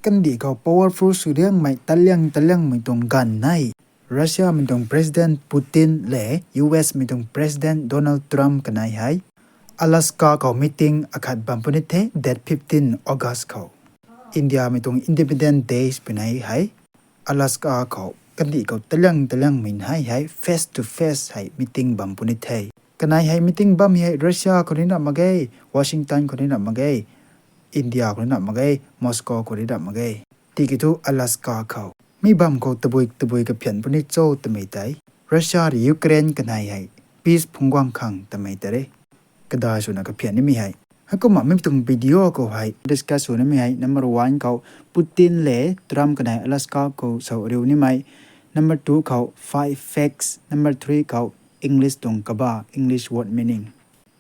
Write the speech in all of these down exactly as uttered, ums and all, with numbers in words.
Kandih khou powerful sw riangmei taliang taliangmei tuang ganv nei, Russiamei tuang President Putin le U S mei tuang President Donald Trump kanei hei Alaska khou meeting akhat bam puni the, date fifteen August khou. Indiamei tuang Independence Day puni hei Alaska khou kandih khou taliang taliangmei hei hei face to face hei meeting bam puni the. Kanei hei meeting bammei hei Russia khou ni na mak ge, Washington khou ni na mak ge, India khou ni na mak ge, Moscow khou ni na mak ge. Tiki thu Alaska khou. Mi bam khou tabui tabui kaphian puni cho twmei tei, Russia rui Ukraine kanei hei peace phungc guang khang twmei tei re. Kadai swna kaphian nimei hei. Heikumna mi tuang video khou hei discuss sw nimei hei, number one khou Putin le Trump kanei Alaska khou sa riu nimei. Number two khou five facts. Number three khou English tuang kaba, English word meaning.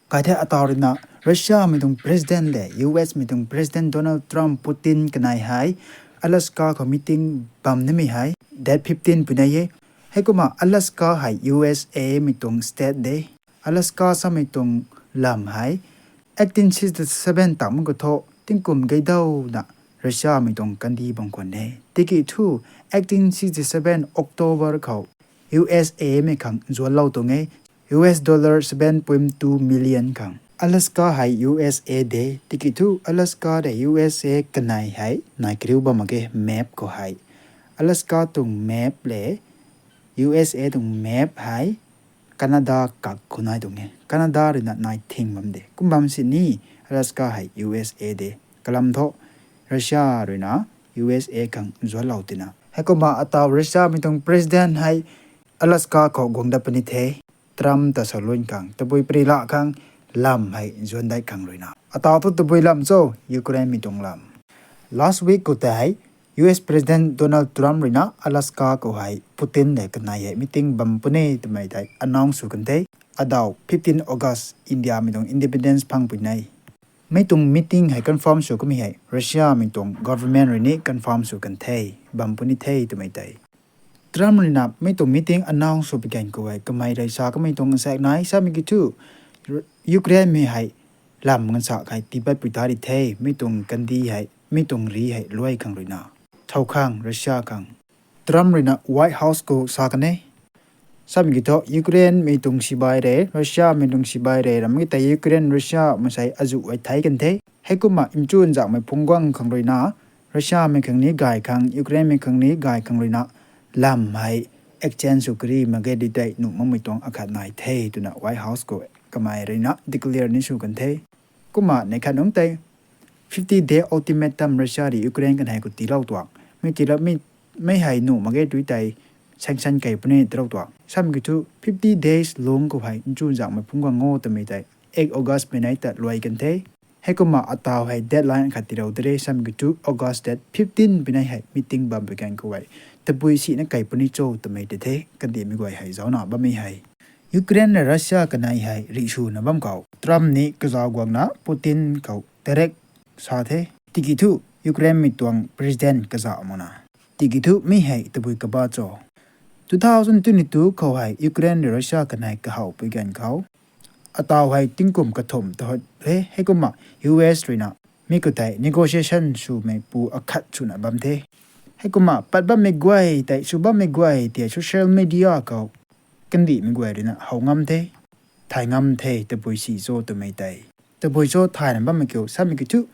Kai the ataw ruina Russiamei tuang President le U S mei tuang President Donald Trump, Putin kanei hei Alaska khou meeting bam nimei hei date fifteen puni e. Heikumna Alaska hei U S A mei tuang state de. Alaska samei tuang lam hei eighteen sixty-seven tangmei khou thu tingkum gei dawna Russiamei tuang kandih bam khwan e. Tiki thu eighteen sixty-seven October khou U S A mei khang zuanlou tuang e, U S dollar seven point two million khang. Alaska hei U S A de, tiki thu Alaska de U S A kanei hei nai kariu bam mak ge map khou hei. Alaska tuang map le U S A tuang map hei Canada kak khou nai tuang e. Canada ruina nai thing bam de. Kum bam sini Alaska hei U S A de. Kalam thu Russia ruina U S A khang zuanlou tina. Heikumna ataw Russiamei tuang President hei Alaska khou guang dat puni the. Trump ta salun khang, tabui pari la khang, lam hei zuan dai khang ruina. Ataw thu tabui lam cho, Ukrainemei tuang lam. Last week khou tei, U S President Donald Trump ruina Alaska khou hei Putin le kanei hei meeting bam puni twmei tei announce sw kan the. Adaw fifteen August Indiamei tuang Independence phang puni. Mi tuang meeting hei confirm sw kamei hei Russiamei tuang government rui ni confirm sw kan the, bam puni the twmei tei. Trump ruina mi tuang meeting announce sw pi gan khou hei kamei rui sa kamei tuang nsaek nai samei ki thu, Ukrainemei hei lam ngansa hei tiipat pui ta ri the, mi tuang kandih hei, mi tuang ri hei luai khang ruina. Thow khang, Russia khang. Trump ruina White House khou sa kan e. Samei ki thu Ukrainemei tuang sibai re, Russiamei tuang sibai re, ram ki tei Ukraine, Russia mansei azuh hei thei kan the. Heikumna nchun zakmei phungc guang khang ruina, Russiamei khang ni gay khang, Ukrainemei khang ni gay khang ruina, lam hei exchange sw kari mak ge di tei nuh makmei tuang akhat nai the twna White House khou kamei ruina declare ni sw kan the. Kumna neih khat nungc tei fifty day ultimatum Russia rui Ukraine kanei khou tiilou tuang. Mi tiilou mi, mi hei nuh mak ge tu tei sanction kei puni tiilou tuang. Samei ki thu fifty days lungc khou hei nchun zakmei phungc guang o twmei tei eight August mei nei ta luai kan the. Heikumna ataw hei deadline khat tiilou de re, samei ki thu August date fifteen puni hei meeting bam pi gan khou hei tabui sina kei puni cho twmei tei the, kandihmei guay hei zauna bammei hei. Ukraine le Russia kanei hei rih swna bam khou Trump ni kazauh guangna Putin khou direct sa the. Tiki thu Ukrainemei tuang president kazauh makna. Tiki thu mi hei tabui kaba cho. Two thousand twenty-two khou hei Ukraine le Russia kanei kahaw pi gan khou, ataw hei tingkum kathumh ta hot the, heikumna U S ruina mi khou tei negotiation swmei pu akhat swna bam the. Heikumna pat bammei guay tei, sw bammei guay tei social media khou kandihmei guay ruina how ngam the, thay ngam the, tabui si cho twmei tei. Tabui cho thayna bammei kiu samei ki thu,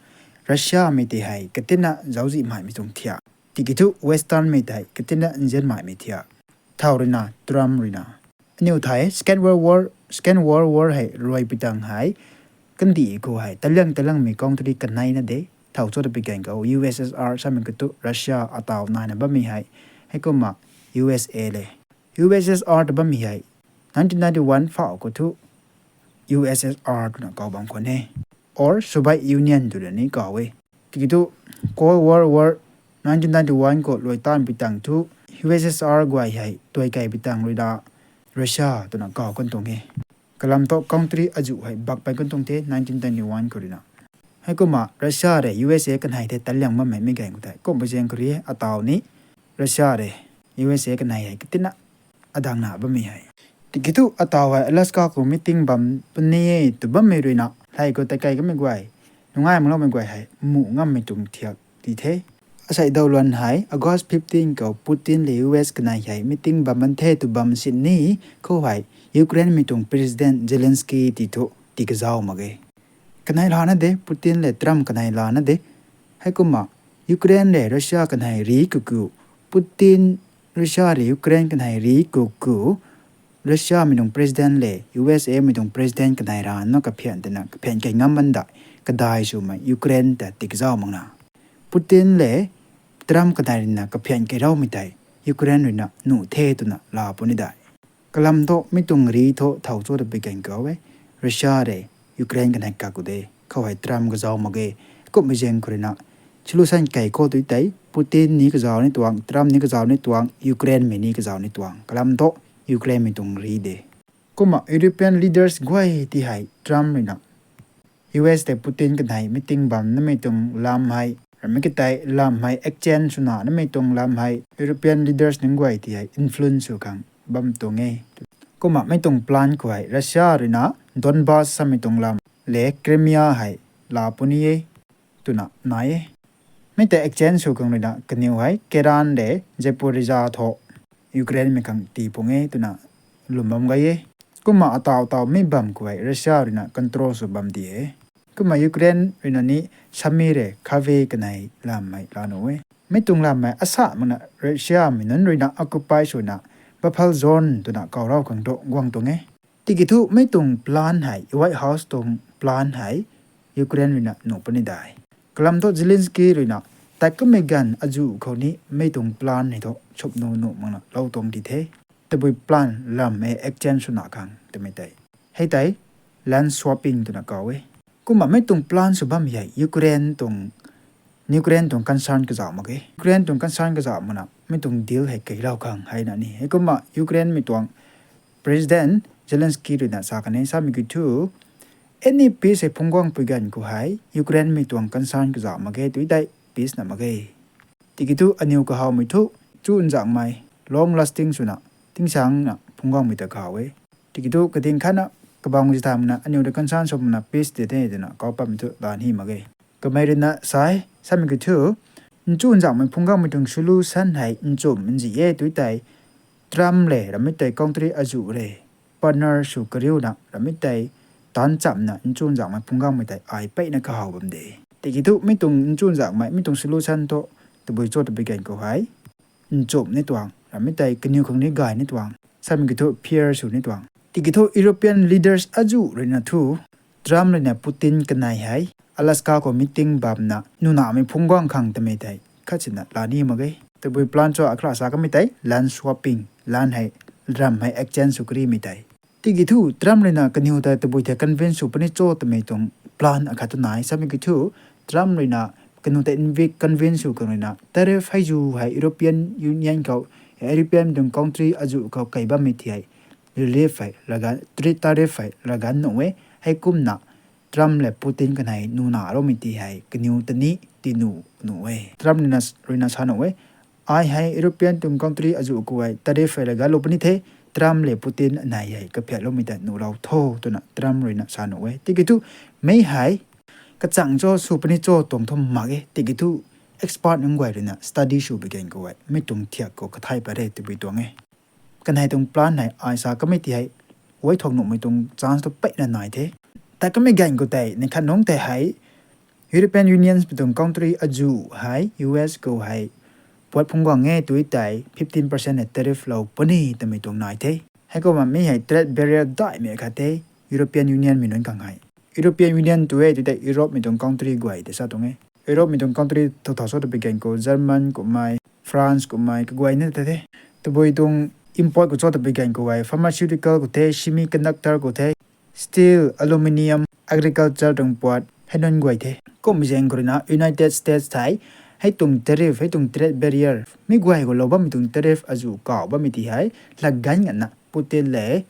Russiamei tei hei katina zauczihmaimei tuang thiak. Tiki thu Westernmei tei katina nzianmaimei thiak. Thow ruina, Trump ruina. Aniu thay, Second World War, Second World War hei luai pi tang hei kandih khou hei taliang taliangmei country kaneina de. Thow cho ta pi gan khou U S S R samei ki thu Russia ataw naina bammei hei. Heikumna U S A le. U S S R ta bammei hei nineteen ninety-one phau khou thu U S S R twna kaw bam khwan e, or Soviet Union twna ni kaw e. Tiki thu Cold War, War nineteen ninety-one khou luai tan pi tang thu U S S R guay hei tuai kei pi tang ruina Russia twna kaw kan tuang e. Kalam thu country azuh hei bak pai kan tuang the nineteen ninety-one khou ruina. Heikumna Russia rui U S A kanei tei taliang bammei mi gan khou tei kum pi zaeng khou rui ataw ni Russia rui U S A kanei hei katina adangna bammei hei. Tiki thu ataw hei Alaska khou meeting bam puni e tw bammei ruina hei khou tei kei kamei guay, nungai makloumei guay hei muh ngammei tuang thiak ti the. Asei daw luan hei August fifteen khou Putin le U S kanei hei meeting bam man the tw bam sini khou hei Ukrainemei tuang President Zelensky ti thu tii kazauh mak ge. Kanei lana de, Putin le Trump kanei lana de. Heikumna Ukraine le Russia kanei ri kuku, Putin, Russia rui Ukraine kanei ri kuku, Russiamei tuang President le U S Amei tuang President kanei rana kaphian twna kaphian kei ngam man dai, kadai swmei Ukraine ta tii kazauh makna, Putin le Trump kanei ruina kaphian kei raumei tei Ukraine ruina nuh the twna laa puni dai. Kalam thu mi tuang ri thu thow cho ta pui gan khou e, Russia rui Ukraine kanei kaku de, khou hei Trump kazauh mak ge. Kumhmei zaeng khou ruina solution kei khou tu tei Putin ni kazauh ni tuang, Trump ni kazauh ni tuang, Ukrainemei ni kazauh ni tuang. Kalam thu Ukrainemei tuang ri de. Kumna European leaders guay ti hei Trump ruina U S tei Putin kanei meeting bam namei tuang lam hei, ramei katei lam hei exchange swna namei tuang lam hei European leaders nunc guay ti hei influence sw khang bam tuang e. Kumna mei tuang plan khou hei Russia ruina Donbas samei tuang lam le Crimea hei laa puni e twna nai e. Mi tei exchange sw khang ruina kaniw hei Kherson le Zaporizhzhia thu Ukrainemei khang tii pung e twna lwm bam gay e. Kumna ataw taw mi bam khou hei Russia ruina control sw bam di e. Kumna Ukraine ruina ni Sumy le Kharkiv kanei lam hei laa nuh e. Mi tuang lam hei asa makna Russiamei nunc ruina occupy swna buffer zone twna kaw rau khang tu guang tuang e. Tiki thu mi tuang plan hei, White House tuang plan hei Ukraine ruina nuh puni dai. Kalam thu Zelensky ruina tat kummei ganv azuh khou ni mi tuang plan hei thu sumnu nuh makna lou tuang di the. Tabui plan lam e exchange swna khang twmei tei, hei tei land swapping twna kaw e. Kumna mi tuang plan sw bam hei Ukraine tuang Ukraine tuang concern kazauh mak ge. Ukraine tuang concern kazauh makna mi tuang deal hei keilou khang hei na ni. Heikumna Ukrainemei tuang President Zelensky ruina sa kan e, samei kiu thu, any peace hei phungc guang pui ganv khou hei Ukrainemei tuang concern kazauh mak ge, tu tei peace na mak ge. Tiki thu aniw kahawmei thu chu nzangmei long lasting swna tingsaengna phungc guangmei ta kaw e. Tiki thu kading khatna kabang zi thamna aniw rui concern sw makna peace de the twna kaw patmei thu lan hi mak ge. Kamei ruina sa e, samei kiu thu, nchu nzangmei phungc guangmei tuang solution hei nchumh nzi e tu tei Trump le ramei tei country azuh rui partner sw kariuna ramei tei taanc chamna nchu nzangmei phungc guangmei tei ai peyna kahaw bam de. Tiki thu mi tuang nchu nzangmei mi tuang solution thu tabui cho ta pui gan khou hei nchumh ni tuang, ramei tei kaniw khang ni gay ni tuang, samei kiu thu fair sw ni tuang. Tiki thu European leaders azuh ruina thu Trump ruina Putin kanei hei Alaska khou meeting bamna nunamei phungc guang khang twmei tei khatsina laa ni mak ge. Tabui plan cho akhala sa kamei tei land swapping, land hei, ram hei exchange sw karimei tei. Tiki thu Trump ruina kaniw tei tabui thei convince sw puni cho twmei tuang plan akhat tu nai, samei kiu thu Trump ruina kaniw tei invi convince sw khang ruina tariff hei zu hei European Union khou, European tuang country azuh khou kei bammei ti hei relief hei lagan, tariff hei lagan nuh e. Heikumna Trump le Putin kanei nuna roumei ti hei kaniw ta ni tii nuh nuh e. Trump ruina, ruina sa nuh e, ai hei European tuang country azuh khou hei tariff hei laganlou puni the, Trump le Putin anei hei kaphiatloumei ta nuhlou tho twna Trump ruina sa nuh e. Tiki thu mei hei kachang cho sw puni cho tuang thu mak e. Tiki thu expert nunc guay ruina study sw pui gan khou hei mi tuang thiak khou kathai pat re tabui tuang e. Kanei tuang plan hei ai sa kamei ti hei uai thuak nuhmei tuang chance tu peyna nai the. Tat kamei gan khou tei ni khat nungc tei hei European Union mei tuang country azuh hei U S khou hei puat phungc guang e tu tei fifteen percent hei tariff lou puni twmei tuang nai the. Heikumna mi hei trade barrier daihmei khat the European Union mei nunc khang hei. European Union tu e tu tei Europe mei tuang country guay tei sa tuang e. Europe mei tuang country thau thau cho ta pui gan khou German kummei, France kummei kaguay ni tei the. Tabui tuang import khou cho ta pui gan khou hei pharmaceutical khou the, semiconductor khou the, steel, aluminium, agriculture tuang puat hei nunc guay the. Kumhmei zaeng khou ruina United States thei hei tuang tariff, hei tuang trade barrier, mi guay khou lou bammei tuang tariff azuh kaw bammei ti hei laganv nganvna Putin le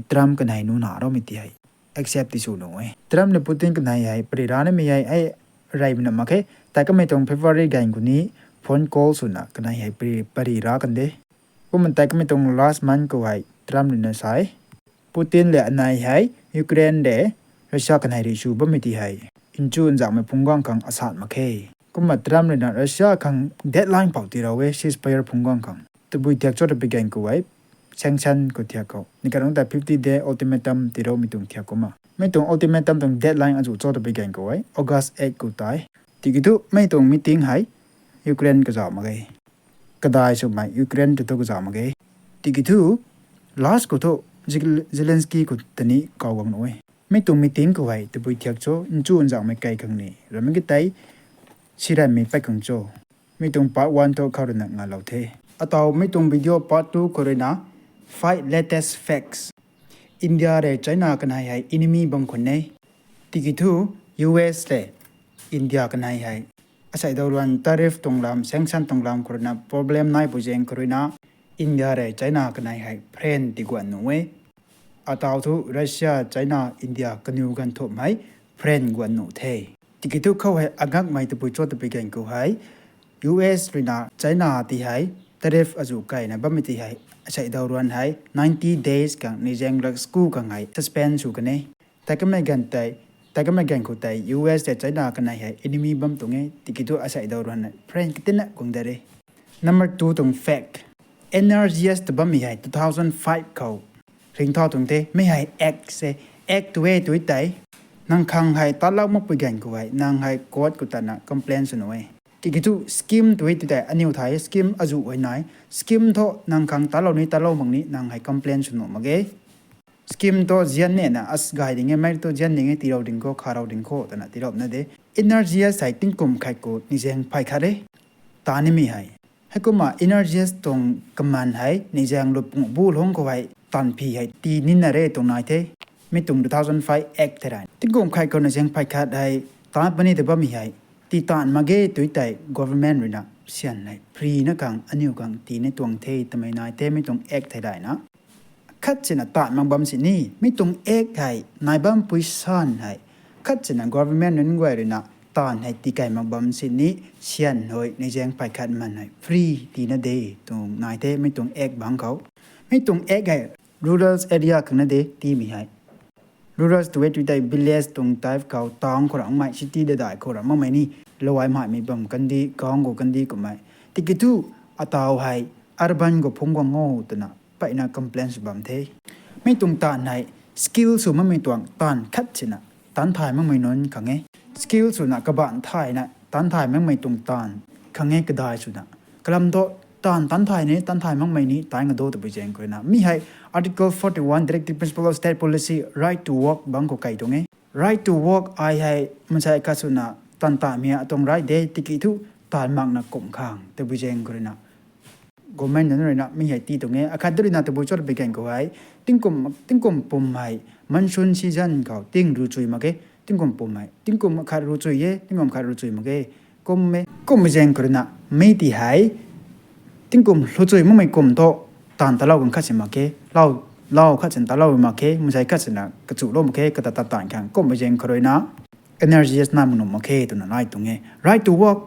Trump kanei nuna roumei ti hei accept ti sw nuh e. Trump le Putin kanei hei pary ra nimei hei, hei reymei na mak khe. Tat kamei tuang February gan khou ni phone call swna kanei hei pary, pary ra kan de. Kumna tat kamei tuang last month khou hei Trump ruina sa e, Putin le anei hei Ukraine le Russia kanei rui sw bammei ti hei nchu nzangmei phungc guang khang asat mak khe. Kumna Trump ruina Russia khang deadline pou tiilou e ceasefire phungc guang khang. Tabui thiak cho ta pui gan khou e, sanction khou thiak khou. Ni karung ta fifty day ultimatum tiiloumei tuang thiak kumna. Mi tuang ultimatum tuang deadline azuh cho ta pui gan khou e, August eight khou tei. Tiki thu mi tuang meeting hei Ukraine kazauh mak ge. Kadai swmei Ukraine ta thu kazauh mak ge. Tiki thu, last khou thu Zel-, Zelensky khou tani kau guang nuh e. Mi tuang meeting khou hei tabui thiak cho, nchu nzangmei kai khang ni. Ramei ki tei, siranmei pat khang cho. Mi tuang part one thu khou ruina ngalou the. Ataw mi tuang video part two khou ruina, five latest facts. India rui China kanei hei enemy bam khwan e. Tiki thu, U S rui India kanei hei asei daw ruan tariff tuang lam, sanction tuang lam khou ruina problem nai pui zaeng khou ruina, India rui China kanei hei friend tiguan nuh e. Ataw thu Russia, China, India kaniw ganv thumh hei friend guan nuh the. Tiki thu khou hei agakmei tabui cho ta pui gan khou hei, U S ruina China ti hei tariff azuh kaina bammei ti hei, asei daw ruan hei ninety days khang, ni zaeng lak sku khang hei suspend sw kan e. Tei kamei ganv tei, tei kamei ganv khou tei U S tei China kanei hei enemy bam tuang e, tiki thu asei daw ruan hei friend katina guang dat e. Number two tuang fact. N R G S ta bammei hei two thousand five khou ringcthau tuang the, mi hei act se, act tu e tu tei. Nang khang hei talou makpui gan khou hei, nang hei court khou tana complain sw nuh e. Tiki thu scheme tu e tu tei, aniw thei scheme azuh hei nai, scheme thu nang khang talou ni talou mak ni nang hei complain sw nuh mak ge. Scheme thu zian nina as gay ding e, mei thu zian ding e, tiilou ding khou, kharou ding khou twna tiilouna de. N R G S hei tingkum khat khou ni zaeng phay khat e. Taan nimei hei. Heikumna N R G S tuang kaman hei ni zaeng lup pung bu lungc khou hei taanv phi hei tii nina re tuang nai the. Mi tuang two thousand five act thei rui, tingkum khat khou ni zaeng phay khat hei taan puni ta bammei hei, tii taanv mak ge tu tei government ruina syan hei free na khang, aniw khang tii ni tuang the twmei nai the, mi tuang act thei rui na. Khat sina taanv mak bam sini, mi tuang act hei nai bampui san hei, khat sina government nunc guay ruina taanv hei tii key mak bam sini, syan hei ni zaeng phay khat man hei free tiina de tuang nai the, mi tuang act bangc khou. Mi tuang act hei rural area khang na de tiimei hei. Rural tu e tu tei village tuang type khou, town khou ramhmei, city dadai khou ramhmei ni, lowai maimei bam kandi, gaon khou kandi kummei. Tiki thu, ataw hei urban khou phungc guang o twna mpeyna complain sw bam the. Mi tuang taanv hei skill sw makmei tuang taanv khat sina, taanv thay makmei nunc khang e. Skill swna kabaanc thayna taanv thay makmei tuang taanv khang e, kadai swna. Kalam thu taanv taanv thay ni, taanv thay makmei ni, taanc nga do tabui zaeng khou ruina. Mi hei Article forty-one, Directive Principle of State Policy, Right to Work bangc khou key tuang e. Right to work ai hei mansei khat swna taanv taanvmei atuang right de, tiki thu taanv makna kum khang tabui zaeng khou ruina. Government nunc ruina mi hei tii tuang e. Akhat ruina tabui cho ta pui gan khou hei, tingkum, tingkum pum hei, monsoon season khou ting ruchui mak ge, tingkum pum hei, tingkum khat ruchui e, tingkum khat ruchui mak ge, kum e, kum zaeng khou ruina, mi ti hei, tingkum hluchui makmei kum thu, taanv talou khang khat si mak khe, lau, lau khat sin talou mak khe, mansei khat sina kachulou mak khe, kata ta taanv khang, kum zaeng khou ruina, N R G S na mak nuh mak khe twna nai tuang e. Right to work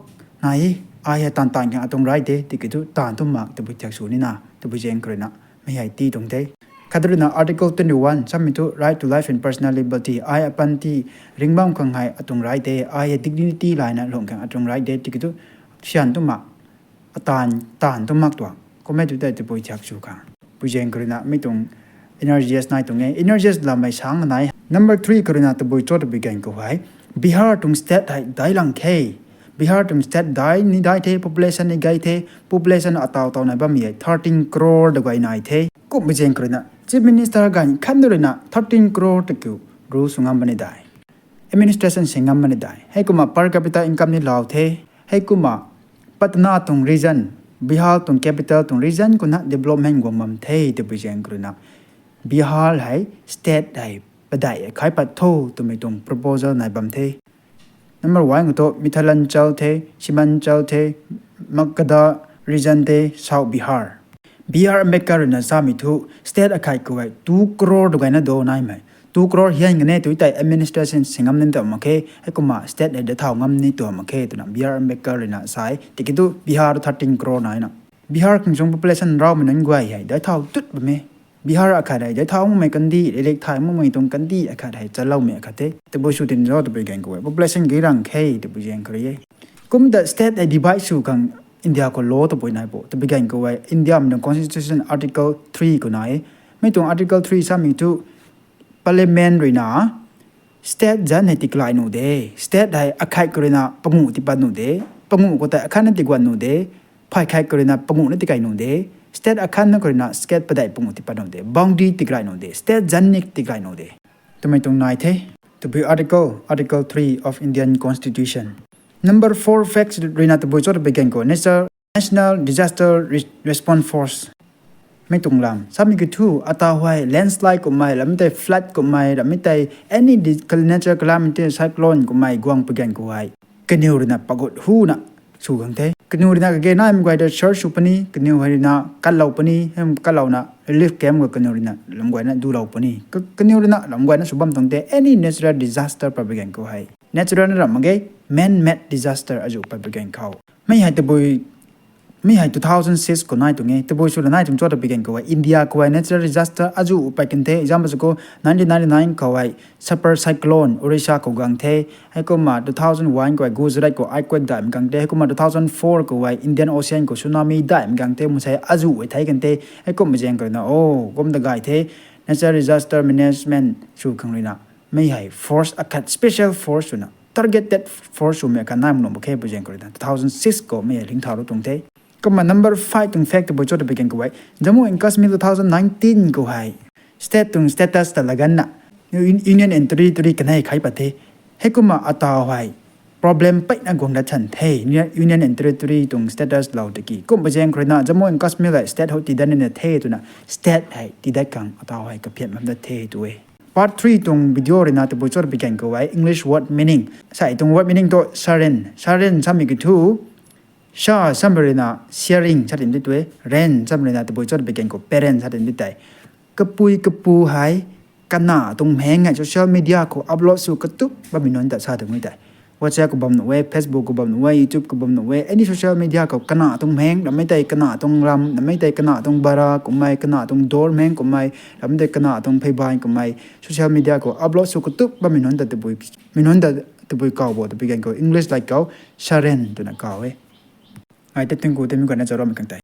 nai e, ai hei taanv taanv khang atuang right de, tiki thu taanv tu mak tabui thiak sw nina, tabui zaeng khou ruina, mi hei tii tuang the. Khat ruina Article twenty-one, samei thu right to life and personal liberty, ai apanty ringbam khang hei atuang right de, ai hei dignity layna lung khang atuang right de, tiki thu syan tu mak, ataanv, taanv tu mak tuang. Kummei tu tei tabui thiak sw khang. Pui zaeng khou ruina mi tuang N R G S nai tuang e. N R G S lammei sang nai. Number three khou ruina tabui cho ta pui gan khou hei, Bihar tuang state hei daic lang khe. Bihar tuang state daic ni daic the, population ni gay the, population ataw taw nai bammei hei thirteen crore da guay nai the. Kummei zaeng khou ruina Chief Minister ganv khat ruina thirteen crore ta kiu rule sw ngam bam ni dai. Administration si ngam bam ni dai. Heikumna per capita income ni lau the. Heikumna Patna tuang region, Bihar tuang capital tuang region khou na development guang bam the tabui zaeng khou ruina, Bihar hei state hei padeih khat pat tho twmei tuang proposal nai bam the. Number one khou thu Mithilanchal the, Simanchal the, Magadha region the, South Bihar. B R Ambedkar ruina samei thu state akhat khou hei two crore tu gayna do naimei. Two crore hian kan e tu tei administration si ngam ni tuang mak khe, heikumna state hei daic thau ngam ni tuang mak khe twna B R Ambedkar ruina sa e. Tiki thu Bihar thirteen crore naina, Bihar khang chung population raumei nunc guay hei daic thau tut bam e. Bihar akhat hei daic thau makmei kandi, elek thay makmei tuang kandi akhat hei chaloumei akhat the. Tabui sw tin zo tabui gan khou e, population gay lang khe tabui zaeng khou rui e. Kum ta state hei divide sw khang India khou law tabui nai bo. Tabui gan khou hei India mei tuang constitution article three khou nai e. Mei tuang article three samei thu parliament ruina state zanc hei tiklai nuh de. State hei akhat khou ruina panguh tipat nuh de. Panguh khou tei akhat na tiguan nuh de. Phay khat khou ruina panguh na tikei nuh de. State akhat na khou ruina state padeih panguh tipat nuh de. Boundary tiklai nuh de. State zanc ni tiklai nuh de twmei tuang nai the. Tabui article, Article three of Indian Constitution. Number four facts ruina tabui cho tabui gan khou nature, National Disaster Re-, Response Force. Mei tuang lam samei kiu thu, ata huay landslide kummei, ramei tei flood kummei, ramei tei any di-, natural calamity, cyclone kummei guang pui gan khou hei kaniw ruina pagut huna sw khang the. Kaniw ruina kage naimei guay ta search sw puni, kaniw hei ruina katlou puni, hei katlouna relief camp khou kaniw ruina lam guayna dulou puni. Ka-, kaniw ruina lam guayna sw bam tuang the, any natural disaster pat pui gan khou hei. Natural na ram mak ge, man-made disaster azuh pat pui gan khou. Mei hei tabui, mei hei two thousand six khou nai tuang e, tabui sw la nai tuang cho tabui gan khou hei. India khou hei natural disaster azuh pat kan the, example sw khou nineteen ninety-nine khou hei super cyclone Orissa khou gang the, heikumna two thousand one khou hei Gujarat khou earthquake daihmei gang the, heikumna two thousand four khou hei Indian Ocean khou tsunami daihmei gang the, masei azuh hei thei kan the, heikumna zaeng khou ruina, o, kum ta gay the, natural disaster management sw khang ruina mei hei force akhat special force swna targeted force swmei akhat nai mlung bu khe pui zaeng khou ruina two thousand six khou mei hei lingthaulou tuang the. Kumna number five tuang fact tabui cho tabui gan khou hei, Jammu and Kashmir two thousand nineteen khou hei state tuang status ta laganna, un-, union and territory kanei khai pat the. Heikumna ata huay problem peina guang dat than the, union and territory tuang status lou tiki. Kum pui zaeng khou ruina Jammu and Kashmir hei state hou tidat nina the twna state hei tidat khang ata huay kaphian bam dat the tu e. Part three tuang video ruina tabui cho tabui gan khou hei English word meaning. Sai tuang word meaning tu siren. Siren samei kiu thu, sa samei ruina sharing sa tin di tu e. Ren samei ruina tabui cho tabui gan khou parent sa tin di tei. Kapui kapu hei kana tuang mheng hei social media khou upload sw katup bammei nunc ta sa tuang e tei. WhatsApp khou bam nuh e, Facebook khou bam nuh e, YouTube khou bam nuh e, any social media khou kana tuang mheng, ramei tei kana tuang ram, ramei tei kana tuang bara kummei, kana tuang dor mheng kummei, ramei tei kana tuang pheiban kummei, social media khou upload sw katup bammei nunc ta tabui, mei nunc ta tabui kaw bo, tabui gan khou English lat khou siren twna kaw e. Ai ta tingku tei mi guayna charamei khang tei.